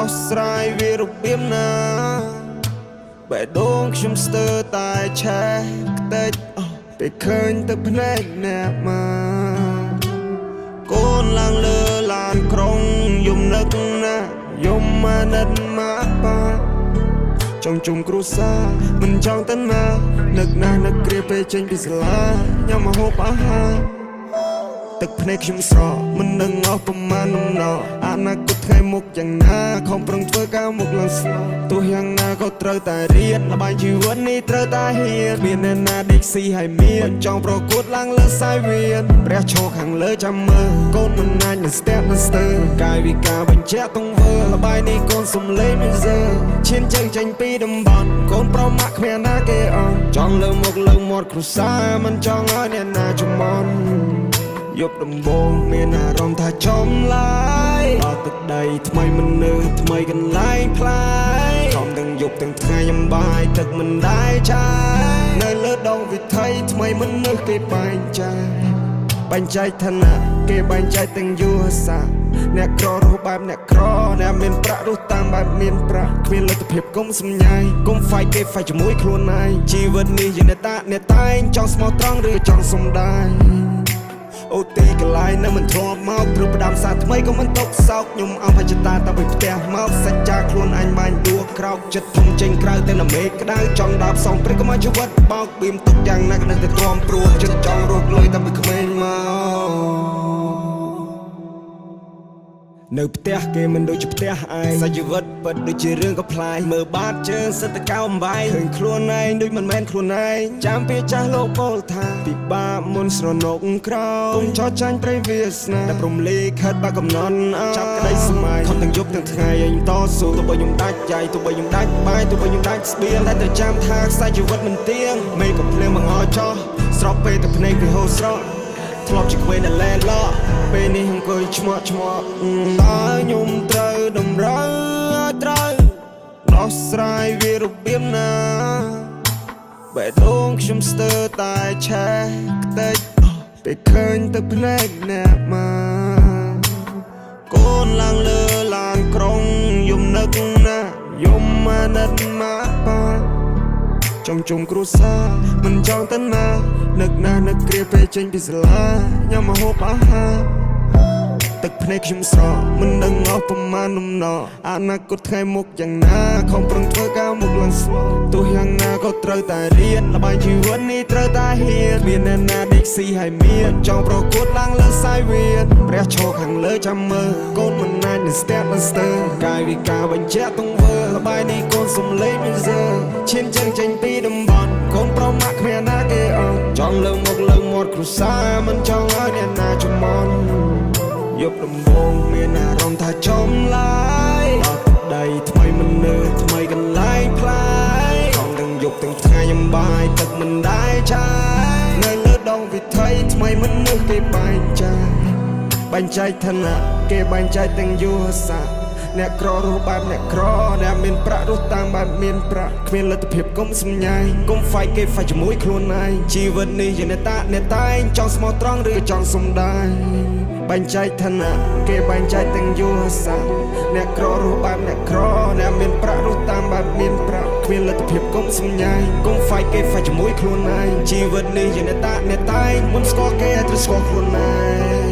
ដោះស្រាយវារបៀបណាបេះដូងខ្ញុំស្ទើរតែឆេះខ្ទេចពេលឃើញទឹកភ្នែកអ្នកមកកូនឡើងលើឡានក្រុងយំនឹកណាយំអាណិតម៉ាក់ប៉ាចង់ជុំគ្រួសារមិនចង់ទៅណានឹកណាស់នឹកគ្រាពេលចេញពីសាលាញ៉ាំម្ហូបអាហារ ទឹកភ្នែកខ្ញុំស្រកមិនដឹងអស់ប្រមាណដំណអនាគតថ្ងៃមុខយ៉ាងណាខំប្រឹងធ្វើការមុខឡើងស្លោទោះយ៉ាងណាក៏ត្រូវតែរៀនល្បែងជីវិតនេះត្រូវតែហ៊ានមានអ្នកណាដេកស៊ីហើយមានចង់ប្រកួតឡើងលើសាយវៀនព្រះឈរខាងលើចាំមើលកូនមិនណាចនឹងស្ទះនឹងស្ទើរកាយវិការបញ្ជាក់ទង្វើល្បែងនេះកូនសំលេងមិនសើឈានជើងចេញពីតំបន់កូនប្រមាក់គ្មានណាគេអន់ចង់លើមុខលើមាត់គ្រួសារមិនចង់ឲ្យអ្នកណាចំអន់ យប់ដំបូងមានអារម្មណ៍ថាចំឡាយដល់ទឹកដីថ្មីមនុស្សថ្មីកន្លែងប្លែកខំទាំងយប់ទាំងថ្ងៃខ្ញុំបាយទឹកមិនដែរចាយនៅលើដងវិថីថ្មីមនុស្សគេបែងចែកបែងចែកឋានៈគេបែងចែកទាំងយុទ្ធសាស្ត្រអ្នកក្ររស់បែបអ្នកក្រអ្នកមានប្រាក់រស់តាមបែបមានប្រាក់គ្មានលទ្ធភាពគុំសំញ៉ៃគុំហ្វាយគេហ្វាយជាមួយខ្លួនឯងជីវិតនេះជាអ្នកតាអ្នកតែងចង់ស្មោះត្រង់ឬចង់សំដែង អូទីកន្លែងនៅមិនធ្លាប់មកព្រោះផ្ដាំសារថ្មីក៏មិនຕົកសោកខ្ញុំអមបច្ចតាតាំងពីផ្ទះមកសច្ចាខ្លួនអញបាញ់ដួក្រោកចិត្តធំចេញក្រៅតែនមេក្តៅចង់ដើរផ្សងព្រឹកក៏មកជីវិតបោកបៀមទុកយ៉ាងណាក៏នៅតែទ្រាំព្រោះចិត្តចង់រកលុយតាំងពីក្មេងមក នៅផ្ទះគេមិនដូចជាផ្ទះឯងសាច់ជីវិតពិតដូចជារឿងកំប្លែងមើលបាតជើងសិតតកៅអំបាយឃើញខ្លួនឯងដូចមិនមែនខ្លួនឯងចាំពីចាស់លោកពោលថាពិបាកមុនស្រណុកក្រោយគុំចោចាញ់ព្រៃវាសនាតែព្រំលីខិតបាកំណត់ចាប់ក្តីសម័យខំទាំងយប់ទាំងថ្ងៃឯងតស៊ូទោះបីខ្ញុំដាច់ចៃទោះបីខ្ញុំដាច់បាយទោះបីខ្ញុំដាច់ស្បៀងតែត្រូវចាំថាខ្សែជីវិតមិនទៀងមេក៏ភ្លៀងបង្អចោះស្របពេលតែភ្នែកវាហូរស្រក់ ធ្លាប់ជាក្មេងដែលលែឡក់ពេលនេះអង្គុយឆ្មក់ឆ្មក់តើខ្ញុំត្រូវតម្រូវឲ្យត្រូវដោះស្រាយវារបៀបណាបេះដូងខ្ញុំស្ទើរតែឆេះខ្ទេចពេលឃើញទឹកភ្នែកអ្នកមកកូនឡើងលើឡានក្រុងយំនឹកណាយំអាណិតម៉ាក់ប៉ា ចង់ជុំគ្រួសារមិនចង់ទៅណានឹកណាស់នឹកគ្រាពេលចេញពីសាលាញ៉ាំម្ហូបអាហារទឹកភ្នែកខ្ញុំស្រកមិនដឹងអស់ប្រមាណដំណអនាគតថ្ងៃមុខយ៉ាងណាខំប្រឹងធ្វើការមុខឡើងស្លោទោះយ៉ាងណាក៏ត្រូវតែរៀនល្បែងជីវិតនេះត្រូវតែហ៊ានមានអ្នកណាដេកស៊ីហើយមានចង់ប្រកួតឡើងលើសាយវៀនព្រះឈរខាងលើចាំមើលកូនមិនណាចនឹងស្ទះនឹងស្ទើរកាយវិការបញ្ជាក់ទង្វើល្បែងនេះកូនសំលេងមិនសើឈានជើងចេញពីតំបន់កូនប្រមាក់គ្មានណាគេអត់ចង់លើមុខលើមាត់គ្រួសារមិនចង់ឲ្យអ្នកណាចំអន់ យប់ដំបូងមានអារម្មណ៍ថាចំឡាយដល់ទឹកដីថ្មីមនុស្សថ្មីកន្លែងប្លែកខំទាំងយប់ទាំងថ្ងៃខ្ញុំបាយទឹកមិនដែរចាយនៅលើដងវិថីថ្មីមនុស្សគេបែងចែកបែងចែកឋានៈគេបែងចែកទាំងយុទ្ធសាស្ត្រអ្នកក្ររស់បែបអ្នកក្រអ្នកមានប្រាក់រស់តាមបែបមានប្រាក់គ្មានលទ្ធភាពគុំសំញ៉ៃគុំហ្វាយគេហ្វាយជាមួយខ្លួនឯងជីវិតនេះជាអ្នកតាអ្នកតែងចង់ស្មោះត្រង់ឬចង់សំដែង បែងចែកឋានៈគេបែងចែកទាំងយុទ្ធសាស្ត្រអ្នកក្ររស់បែបអ្នកក្រអ្នកមានប្រាក់រស់តាមបែបមានប្រាក់គ្មានលទ្ធភាពគុំសំញ៉ៃគុំហ្វាយគេហ្វាយជាមួយខ្លួនឯងជីវិតនេះជាអ្នកតាអ្នកតែងមុនស្គាល់គេឲ្យត្រូវស្គាល់ខ្លួនឯង។